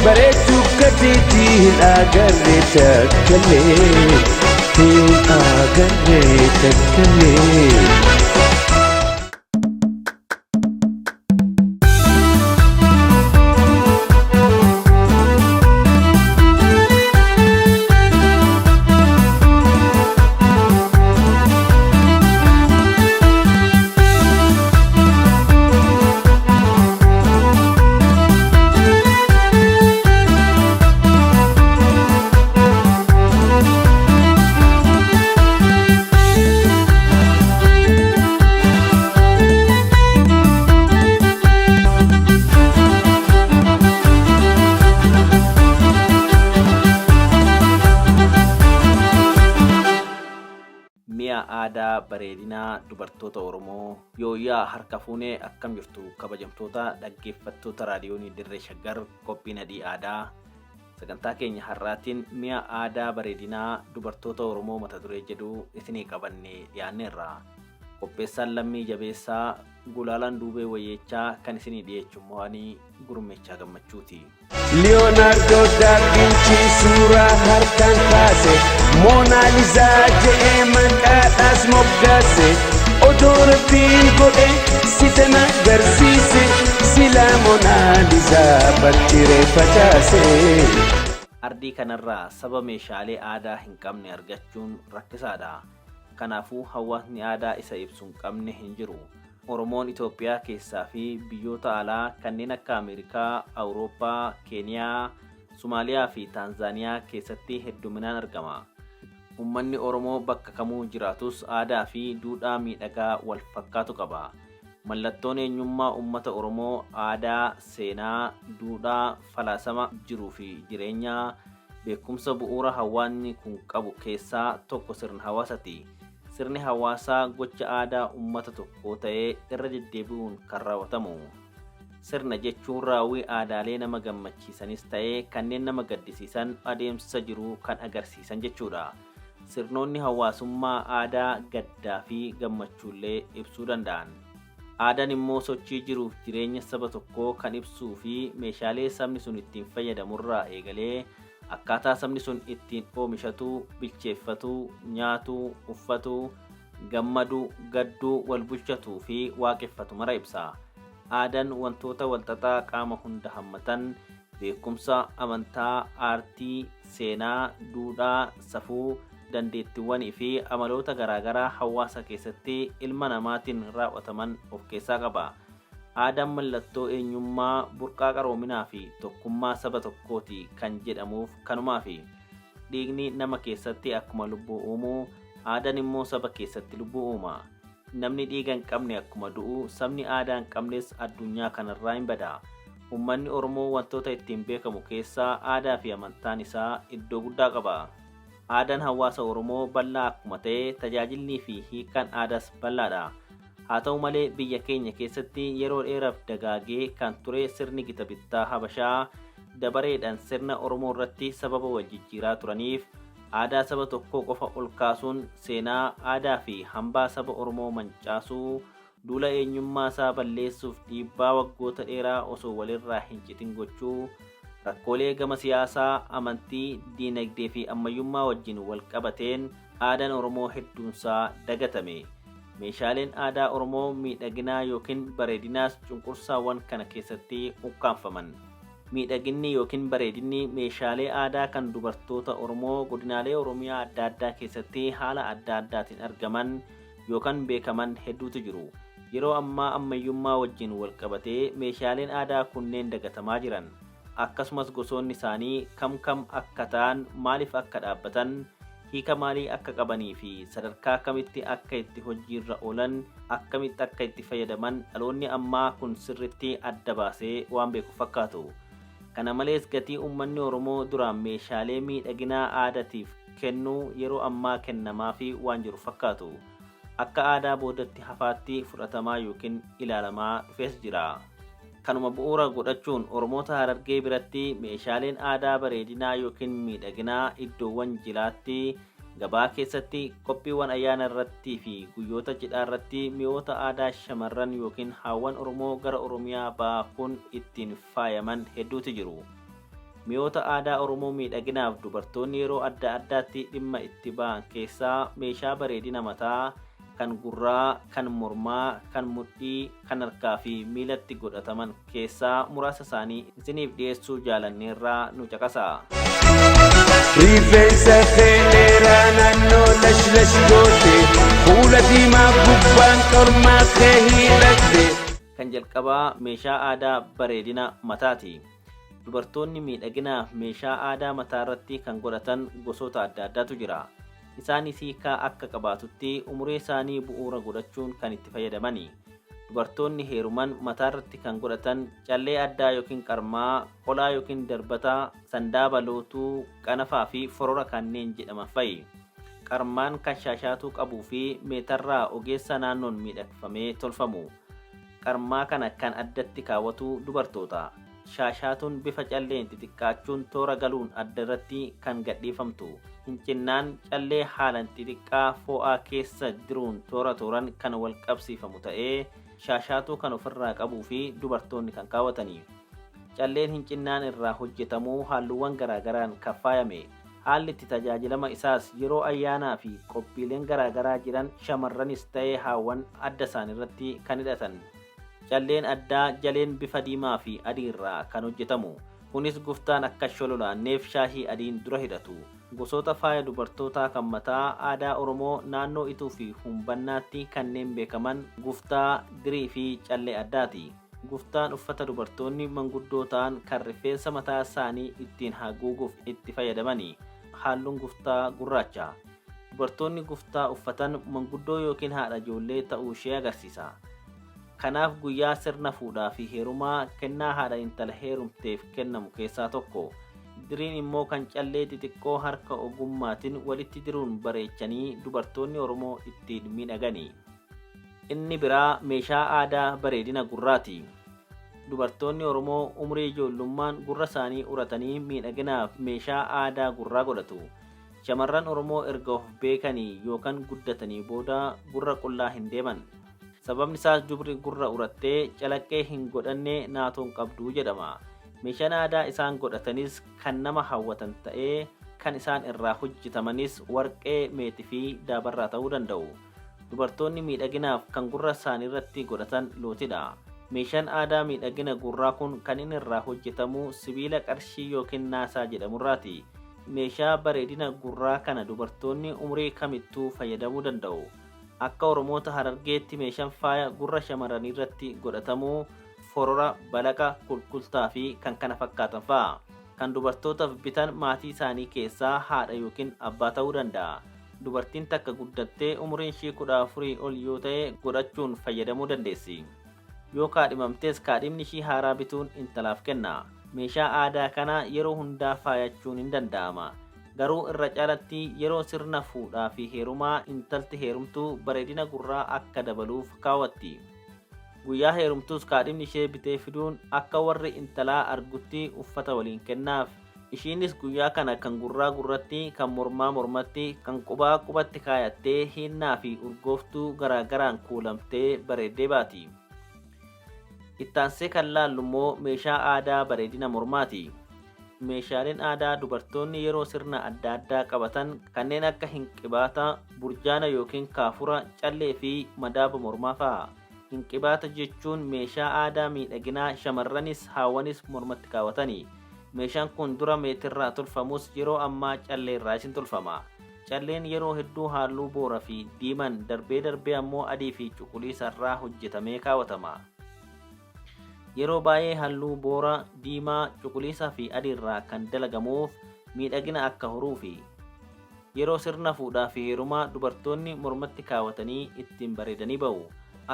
Bareedduu gateetti hin agarre takkalee, hin agarre takkalee. Mi'a aadaa bareedinaa dubartoota Oromoo. Yooyyaa, harka fuunee, akkam jirtu kabajamtoota dhaggeeffattoota Raadiyoonii Dirree Shaggar? Qophii Nadhii Aadaa sagantaa keenya har'aatiin mi'a aadaa bareedinaa dubartoota Oromoo mata duree jedhu isinii qabannee dhiyaanneerra. Qopheessaan Lammii Jabeessaa, gulaalaan Duubee Wayyeechaa, kan isinii dhiyeechu immoo ani Gurmeechaa Gammachuuti. Leonardo da Vinci suuraa harkaan kaase, Moonaalizaa je'ee maqaadhaas moggaase. Odoo Rabbiin godhe si tana garsiise, silaa Moonaalizaa bachiree facaase. Ardii kanarraa saba meeshaalee aadaa hin qabne argachuun rakkisaadha. Kanaafuu hawaasni aadaa isa ibsu hin qabne hin jiru. Oromoon Itoophiyaa keessaa fi biyyoota alaa kanneen akka Ameerikaa, Awurooppaa, Keeniyaa, Sumaaliyaa fi Taanzaaniyaa keessatti hedduminaan argama. Ummanni Oromoo bakka kamuu jiraatus aadaa fi duudhaa miidhagaa wal fakkaatu qaba. Mallattoon eenyummaa ummata Oromoo aadaa, seenaa, duudhaa, falaasama, jiruu fi jireenyaa, beekumsa bu'uura hawaasni kun qabu keessaa tokko sirna hawaasati. Sirni hawaasaa gocha aadaa ummata tokkoo ta'ee irra deddeebi'uun kan raawwatamu. Sirna jechuun raawwii aadaalee nama gammachiisanis ta'ee kanneen nama gaddisiisan adeemsa jiruu kan agarsiisan jechuudha. Sirnoonni hawaasummaa aadaa gaddaa fi gammachuullee ibsuu danda'an. Aadaan immoo sochii jiruuf jireenya saba tokkoo kan ibsuu fi meeshaalee sabni sun ittiin fayyadamurraa eegalee akkaataa sabni sun ittiin oomishatu, bilcheeffatu, nyaatu, uffatu, gammadu, gaddu, walbulchatuu fi waaqeffatu mara ibsa. Aadaan wantoota walxaxaa qaama hunda hammatan, beekumsa, amantaa, aartii, seenaa, duudhaa, safuu, dandeettiwwanii fi amaloota garaagaraa hawaasa keessatti ilma namaatiin raawwataman of keessaa qaba. Aadaan mallattoo eenyummaa, burqaa qaroominaa fi tokkummaa saba tokkooti kan jedhamuuf kanumaafi. Dhiigni nama keessatti akkuma lubbuu uumu, aadaan immoo saba keessatti lubbuu uuma. Namni dhiiga hin qabne akkuma du'u, sabni aadaa hin qabnes addunyaa kanarraa hin bada. Ummanni Oromoo wantoota ittiin beekamu keessaa aadaa fi amantaan isaa iddoo guddaa qaba. Aadaan hawaasa Oromoo bal'aa akkuma ta'e, tajaajilnii fi hiikkaan aadaas bal'aadha. Haa ta'u malee, biyya keenya keessatti yeroo dheeraaf dagaagee kan ture sirni gita bittaa Habashaa dabareedhaan sirna Oromoo irratti sababa wal jijjiiraa turaniif aadaa saba tokkoo qofa ol kaasuun seenaa, aadaa fi hambaa saba Oromoo mancaasuu, duula eenyummaa isaa balleessuuf dhiibbaa waggoota dheeraa osoo walirraa hin citin gochuu, rakkoolee gama siyaasaa, amantii, diinagdee fi ammayyummaa wajjin wal qabateen aadaan Oromoo hedduunsaa dagatame. Meeshaaleen aadaa Oromoo miidhaginaa yookiin bareedinaas cunqursaawwan kana keessatti ukkaamfaman. Miidhaginni yookiin bareedinni meeshaalee aadaa kan dubartoota Oromoo godinaalee Oromiyaa adda addaa keessatti haala adda addaatiin argaman yookaan beekaman hedduutu jiru. Yeroo ammaa ammayyummaa wajjin walqabatee meeshaaleen aadaa kunneen dagatamaa jiran. Akkasumas gosoonni isaanii kam kam akka ta'an, maaliif akka dhaabbatan, hiika maalii akka qabanii fi sadarkaa kamitti akka itti hojiirra oolan, akkamitti akka itti fayyadaman dhaloonni ammaa kun sirriitti adda baasee waan beeku fakkaatu. Kana malees gatii uummanni Oromoo duraan meeshaalee miidhaginaa aadatiif kennu yeroo ammaa kennamaafii waan jiru fakkaatu. Akka aadaa boodatti hafaatti fudhatamaa yookiin ilaalamaa dhufees jira. Kanuma bu'uura godhachuun Oromoota Harargee biratti meeshaaleen aadaa bareedinaa yookiin miidhaginaa iddoowwan jilaatti, gabaa keessatti, qophiiwwan ayyaana irrattii fi guyyoota cidhaa irratti mi'oota aadaa shamarran yookiin haawwan Oromoo gara Oromiyaa bahaa kun ittiin faayaman hedduutu jiru. Mi'oota aadaa Oromoo miidhaginaaf dubartoonni yeroo adda addaatti dhimma itti ba'an keessaa meeshaa bareedina mataa, kan gurraa, kan mormaa, kan mudhii, kan harkaa fi miilatti godhataman keessaa muraasa isaanii isiniif dhiyeessuu jaalanneerraa nu caqasaa. Rifeensa kee dheeraa naannoo lashlash goote, fuula diimaa gubbaan qormaa kee hidhatte. Kan jalqabaa meeshaa aadaa bareedina mataati. Dubartoonni miidhaginaaf meeshaa aadaa mataa irratti kan godhatan gosoota adda addaatu jira. Isaanis hiikaa akka qabaatutti umurii isaanii bu'uura godhachuun kan itti fayyadamani. Dubartoonni heeruman mataa irratti kan godhatan callee addaa yookiin qarmaa, qolaa yookiin darbataa, sandaaba lootuu, qanafaa fi forora kanneen jedhaman fa'i. Qarmaan kan shaashaatuu qabuu fi meetarraa ogeessa naannoon miidhagfamee tolfamu. Qarmaa kana kan addatti kaawwatu dubartoota. Shaashaatuun bifa calleen xixiqqaachuun toora galuun adda irratti kan gadhiifamtu. Hincinnaan callee haalaan xixiqqaa fo'aa keessa jiruun toora tooran kan wal qabsiifamu ta'ee shaashaatuu kan ofirraa qabuu fi dubartoonni kan kaawwatani. Calleen hincinnaan irraa hojjetamu halluuwwan garaagaraan kan faayame. Haalli itti tajaajilama isaas yeroo ayyaanaa fi qophiileen garaagaraa jiran shamarranis ta'ee haawwan adda isaaniirratti kan hidhatan. Calleen addaa jaleen bifa diimaa fi adii irraa kan hojjetamu. Kunis guftaan akka shololaanneef shaashii adiin dura hidhatu. Gosoota faaya dubartootaa kan mataa aadaa Oromoo naannoo Ituu fi Humbannaatti kanneen beekaman guftaa, dirii fi callee addaati. Guftaan uffata dubartoonni manguddoo ta'an kan rifeensa mataa isaanii ittiin haguuguuf itti fayyadamani. Halluun guftaa gurraacha. Dubartoonni guftaa uffatan manguddoo yookiin haadha ijoollee ta'uu ishee agarsiisa. Kanaaf guyyaa sirna fuudhaa fi heerumaa kennaa haadha intala heerumteef kennamu keessaa tokko. Diriin immoo kan callee xixiqqoo harka ogummaatiin walitti diruun bareechanii dubartoonni Oromoo ittiin miidhagani. Inni biraa meeshaa aadaa bareedina gurraati. Dubartoonni Oromoo umurii ijoollummaan gurra isaanii uratanii miidhaginaaf meeshaa aadaa gurraa godhatu. Shamarran Oromoo erga of beekanii yookaan guddatanii booda gurra qullaa hin deeman. Sababni isaas dubri gurra urattee calaqqee hin godhanne naatoon qabdu jedhama. Meeshaan aadaa isaan godhatanis kan nama hawwatan ta'ee kan isaan irraa hojjetamanis warqee, meetii fi daabarraa ta'uu danda'u. Dubartoonni miidhaginaaf kan gurra isaanii irratti godhatan lootidha. Meeshaan aadaa miidhagina gurraa kun kan inni irraa hojjetamu sibiila qarshii yookiin naasaa jedhamurraati. Meeshaa bareedina gurraa kana dubartoonni umurii kamittuu fayyadamuu danda'u. Akka Oromoota Harargeetti meeshaan faaya gurra shamarranii irratti godhatamu forora, balaqa, kulkultaa fi kan kana fakkaatan fa'a. Kan dubartootaaf bitan maatii isaanii keessaa haadha yookiin abbaa ta'uu danda'a. Dubartiin takka guddattee umuriin ishii 14 ol yoo ta'e godhachuun fayyadamuu dandeessi. Yoo kaadhimamtes kaadhimni ishii haaraa bituun intalaaf kenna. Meeshaa aadaa kana yeroo hundaa faayachuun hin danda'ama. Garuu irra caalatti yeroo sirna fuudhaa fi heerumaa intalti heerumtuu bareedina gurraa akka dabaluuf kaawwatti. Guyyaa heerumtuus kaadhimni ishee bitee fiduun akka warri intalaa argutti uffata waliin kennaaf. Ishiinis guyyaa kana kan gurraa gurratti, kan mormaa mormatti, kan qubaa qubatti kaayattee hinnaa fi urgooftuu garaagaraan kuulamtee bareeddee baati. Ittaansee kan laallu immoo meeshaa aadaa bareedina mormaati. Meeshaaleen aadaa dubartoonni yeroo sirna adda addaa qabatan kanneen akka hinqibaata, burjaana yookiin kaafura, callee fi madaaba mormaa fa'a. Hinqibaata jechuun meeshaa aadaa miidhaginaa shamarranis haawwanis mormatti kaawwatani. Meeshaan kun dura meetirraa tolfamus yeroo ammaa calleerraa isin tolfama. Calleen yeroo hedduu halluu boora fi diiman darbee darbee ammoo adii fi cuquliisarraa hojjetamee kaawwatama. Yeroo baay'ee halluu boora, diimaa, cuquliisaa fi adiirraa kan dalagamuuf miidhagina akka horuufi. Yeroo sirna fuudhaa fi heerumaa dubartoonni mormatti kaawwatanii ittiin bareedanii ba'u.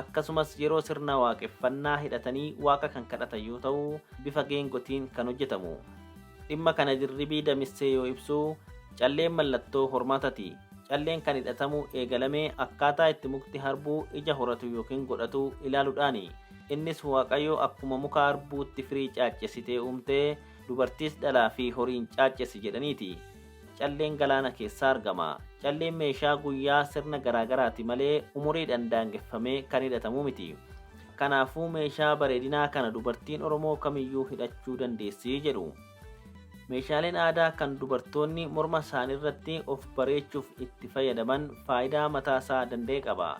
Akkasumas yeroo sirna waaqeffannaa hidhatanii waaqa kan kadhatan yoo ta'u bifa geengotiin kan hojjetamu. Dhimma kana Dirribii Damissee yoo ibsu calleen mallattoo hormaatati. Calleen kan hidhatamu eegalamee akkaataa itti mukti harbuu ija horatu yookiin godhatu ilaaluudhaani. Innis Waaqayyo akkuma muka harbuutti firii caaccessitee uumtee dubartiis dhalaa fi horiin caaccessi jedhaniiti. Calleen galaana keessaa argama. Calleen meeshaa guyyaa sirna garaagaraati malee umuriidhaan daangeffamee kan hidhatamu miti. Kanaafuu meeshaa bareedinaa kana dubartiin Oromoo kamiyyuu hidhachuu dandeessi jedhu. Meeshaaleen aadaa kan dubartoonni morma isaaniirratti of bareechuuf itti fayyadaman faayidaa mataasaa danda'e qaba.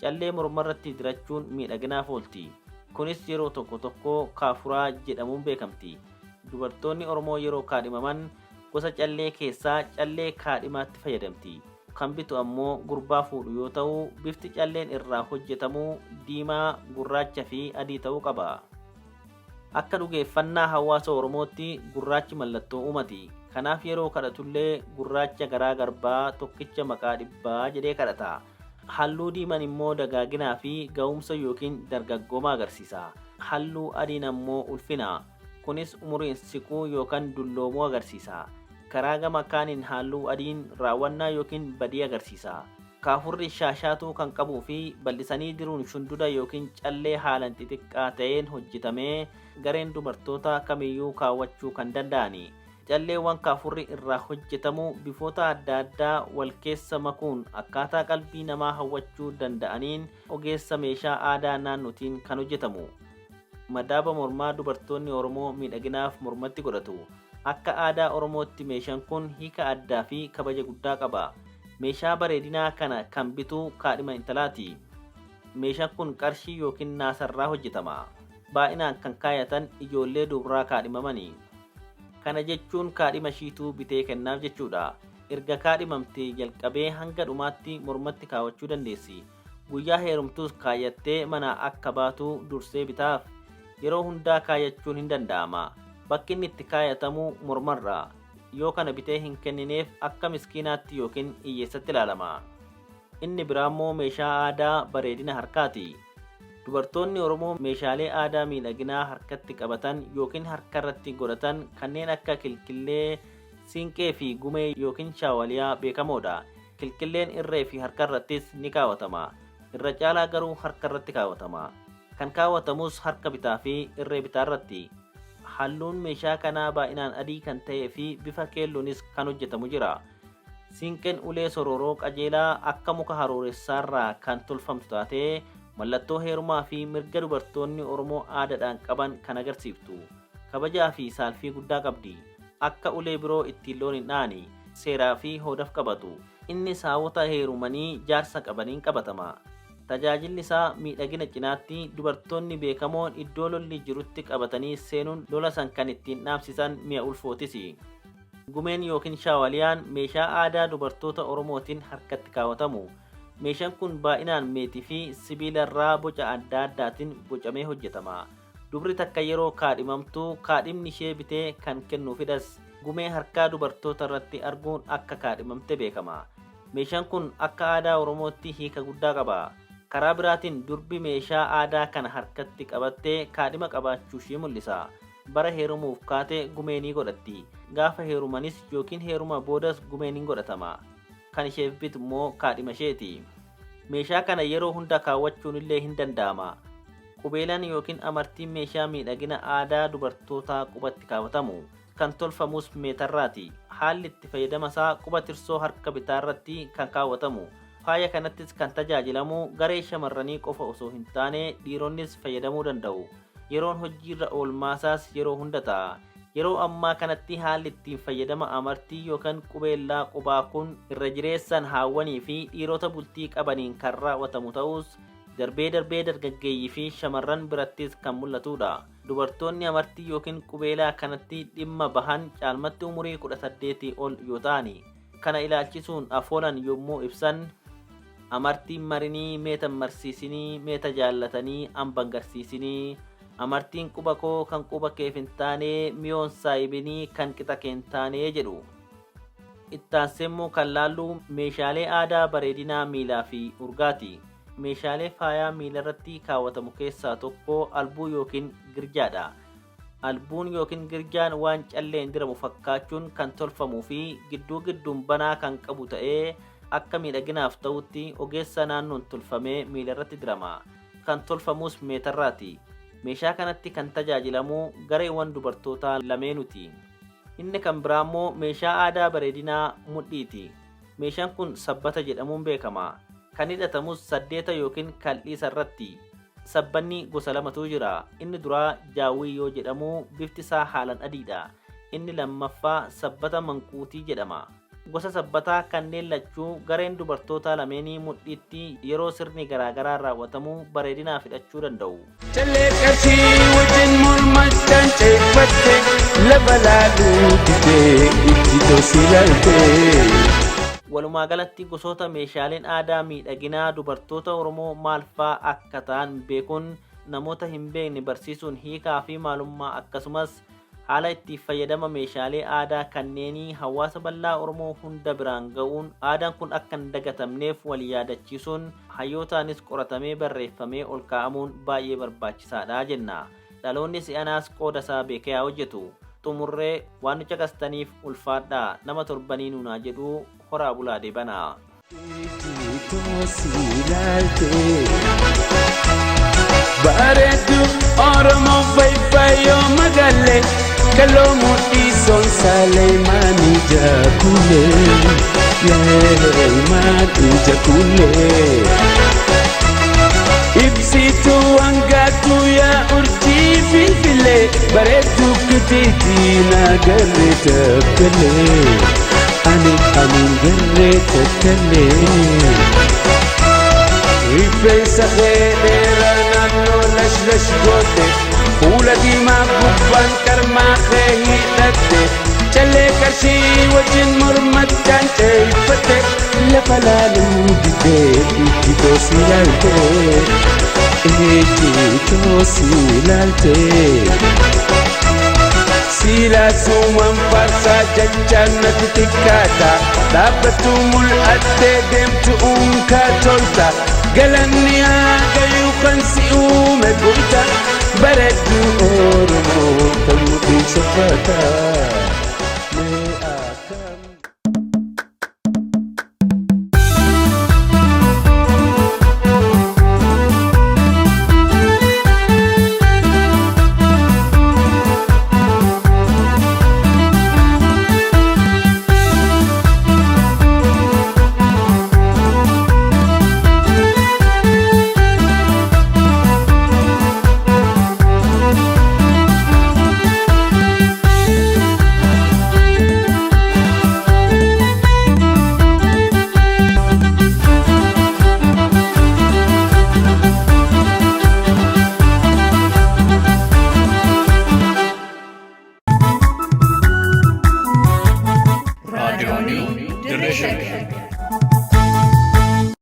Callee mormarratti dirachuun miidhaginaaf oolti. Kunis yeroo tokko tokko kaafuraa jedhamuun beekamti. Dubartoonni Oromoo yeroo kaadhimaman gosa callee keessaa callee kaadhimaatti fayyadamti. Kan bitu ammoo gurbaa fuudhu yoo ta'u, bifti calleen irraa hojjetamu diimaa, gurraacha fi adii ta'uu qaba. Akka dhugeeffannaa hawaasa Oromootti gurraachi mallattoo uumati. Kanaaf yeroo kadhatullee gurraacha garaa garbaa tokkicha maqaa dhibbaa jedhee kadhata. Halluu diimaan immoo dagaaginaa fi ga'umsa yookiin dargaggooma agarsiisa. Halluu adiin ammoo ulfina. Kunis umuriin siquu yookaan dulloomuu agarsiisa. Karaa gama kaaniin halluu adiin raawwannaa yookiin badii agarsiisa. Kaafurri shaashaatuu kan qabuu fi bal'isanii diruun shunduda yookiin callee haalaan xixiqqaa ta'een hojjetamee gareen dubartoota kamiyyuu kaawwachuu kan danda'ani. Calleewwan kaafurri irraa hojjetamu bifoota adda addaa wal keessa makuun akkaataa qalbii namaa hawwachuu danda'aniin ogeessa meeshaa aadaa naannootiin kan hojjetamu. Madaaba mormaa dubartoonni Oromoo miidhaginaaf mormatti godhatu. Akka aadaa Oromootti meeshaan kun hiika addaa fi kabaja guddaa qaba. Meeshaa bareedinaa kana kan bitu kaadhima intalaati. Meeshaan kun qarshii yookiin naasarraa hojjetama. Baay'inaan kan kaayatan ijoollee dubaraa kaadhimamani. Kana jechuun kaadhima ishiituu bitee kennaaf jechuudha. Erga kaadhimamtee jalqabee hanga dhumaatti mormatti kaawwachuu dandeessi. Guyyaa heerumtuus kaayyattee mana akka baatu dursee bitaaf. Yeroo hundaa kaayyachuun hin danda'ama. Bakki inni itti kaayatamu mormarra. Yoo kana bitee hin kennineef akka miskiinaatti yookiin hiyyeessatti ilaalama. Inni biraammoo meeshaa aadaa bareedina harkaati. Dubartoonni Oromoo meeshaalee aadaa miidhaginaa harkatti qabatan yookiin harkarratti godhatan kanneen akka kilkillee, siinqee fi gumee yookiin shaawaliyaa beekamoodha. Kilkilleen irree fi harkarrattis ni kaawwatama. Irra caalaa garuu harkarratti kaawwatama. Kan kaawwatamus harka bitaa fi irree bitaarratti. Halluun meeshaa kanaa baay'inaan adii kan ta'ee fi bifa keelloonis kan hojjetamu jira. Siinqeen ulee sororoo qajeelaa akka muka harooressaarraa kan tolfamtu taatee mallattoo heerumaa fi mirga dubartoonni Oromoo aadaadhaan qaban kan agarsiiftu. Kabajaa fi saalfii guddaa qabdi. Akka ulee biroo ittiin loon hin dha'ani. Seeraa fi hoodaf qabatu. Inni saawwota heerumanii jaarsa qabaniin qabatama. Tajaajilli isaa miidhagina cinaatti dubartoonni beekamoon iddoo lolli jirutti qabatanii seenuun lola san kan ittiin dhaabsisan mi'a ulfootisi. Gumeen yookiin shaawaliyaan meeshaa aadaa dubartoota Oromootiin harkatti kaawwatamu. Meeshaan kun baay'inaan meetii fi sibiila irraa boca adda addaatiin bocamee hojjetama. Dubri takka yeroo kaadhimamtu kaadhimni ishee bitee kan kennuufidhas. Gumee harkaa dubartoota irratti arguun akka kaadhimamte beekama. Meeshaan kun akka aadaa Oromootti hiika guddaa qaba. Karaa biraatiin durbi meeshaa aadaa kana harkatti qabattee kaadhima qabaachuu ishee mul'isa. Bara heerumuuf kaate gumee ni godhatti. Gaafa heerumanis yookiin heeruma boodas gumeen ni godhatama. Kan isheef bitu immoo kaadhima isheeti. Meeshaa kana yeroo hunda kaawwachuun illee hin danda'ama. Qubeelaan yookiin amartiin meeshaa miidhagina aadaa dubartootaa qubatti kaawwatamu. Kan tolfamus meetarraati. Haalli itti fayyadama isaa quba tirsoo harka bitaarratti kan kaawwatamu. Faaya kanattis kan tajaajilamu garee shamarranii qofa osoo hin taane dhiironnis fayyadamuu danda'u. Yeroon hojiirra oolmaasaas yeroo hunda ta'a. Yeroo ammaa kanatti haalli ittiin fayyadama amartii yookaan qubeellaa qubaa kun irra jireessaan haawwanii fi dhiirota bultii qabaniin kan raawwatamu ta'us darbee darbee dargaggeeyyii fi shamarran birattis kan mul'atudha. Dubartoonni amartii yookiin qubeelaa kanatti dhimma bahan caalmatti umurii 18 ol yoo ta'ani. Kana ilaalchisuun afoolan yommuu ibsan amartiin marinii meeta marsiisinii meeta jaallatanii amban garsiisinii amartiin quba koo kan quba keef hin taane mi'oon saayibinii kan qixa kee hin taane jedhu. Ittaansee immoo kan laallu meeshaalee aadaa bareedinaa miilaa fi urgaati. Meeshaalee faayaa miilarratti kaawwatamu keessaa tokko albuu yookiin girjaadha. Albuun yookiin girjaan waan calleen diramu fakkaachuun kan tolfamuu fi gidduu gidduun banaa kan qabu ta'ee akka miidhaginaaf ta'utti ogeessa naannoon tolfamee miilarratti dirama. Kan tolfamus meetarraati. Meeshaa kanatti kan tajaajilamu gareewwan dubartootaa lameenuti. Inni kan biraa immoo meeshaa aadaa bareedinaa mudhiiti. Meeshaan kun sabbata jedhamuun beekama. Kan hidhatamus saddeeta yookiin kal'iisa irratti. Sabbanni gosa lamatu jira. Inni duraa jaawwii yoo jedhamu bifti isaa haalaan adiidha. Inni lammaffaa sabbata mankuutii jedhama. Gosa sabbataa kanneen lachuu gareen dubartoota lameenii mudhiitti yeroo sirni garaagaraa raawwatamu bareedinaaf hidhachuu danda'u. Callee qarshii wajjin mormachaan ceeffatte lafa laaluu didee ijji toosi laaltee. Walumaa galatti gosoota meeshaaleen aadaa miidhaginaa dubartoota Oromoo maal fa'aa akka ta'an beekuun namoota hin beekne barsiisuun hiikaa fi maalummaa akkasumas haala itti fayyadama meeshaalee aadaa kanneenii hawaasa bal'aa Oromoo hunda biraan ga'uun aadaan kun akka hin dagatamneef wal yaadachiisuun hayyootaanis qoratamee barreeffamee ol kaa'amuun baay'ee barbaachisaadha jenna. Dhaloonni si'anaas qooda isaa beekee haa hojjetu. Xumurree waan nu caqastaniif ulfaadhaa nama torbanii nuunaa jedhu horaa bulaa deebanaa. Ijji toosi laaltee. Bareedu Oromoo fayyoo magaalee kaloo mudhii soonsaalee maani jakulee maani jakulee. Ibsituu hangaatu yaa urjii finfilee bareedu kitiitii nagarree takkalee ani anuun garree takkalee. Rifeensa kee dheeraa naannoo lashlash goote fuula diimaa gubbaan qarmaa kee hidhatte callee qarshii wajjin mormachaan ceeffatte lafa laaluu didee ijji toosi laalte ijji toosi laalte. Silaasumaan faarsaa jechaan natti xiqqaata dhaabbattu mul'attee deemtu unkaa tolta galanni haa gayu kan si uume goota bareeddu Oromoo kan mudhiin soffata. Mee akkam. Raadiyoonii Dirree Shaggar.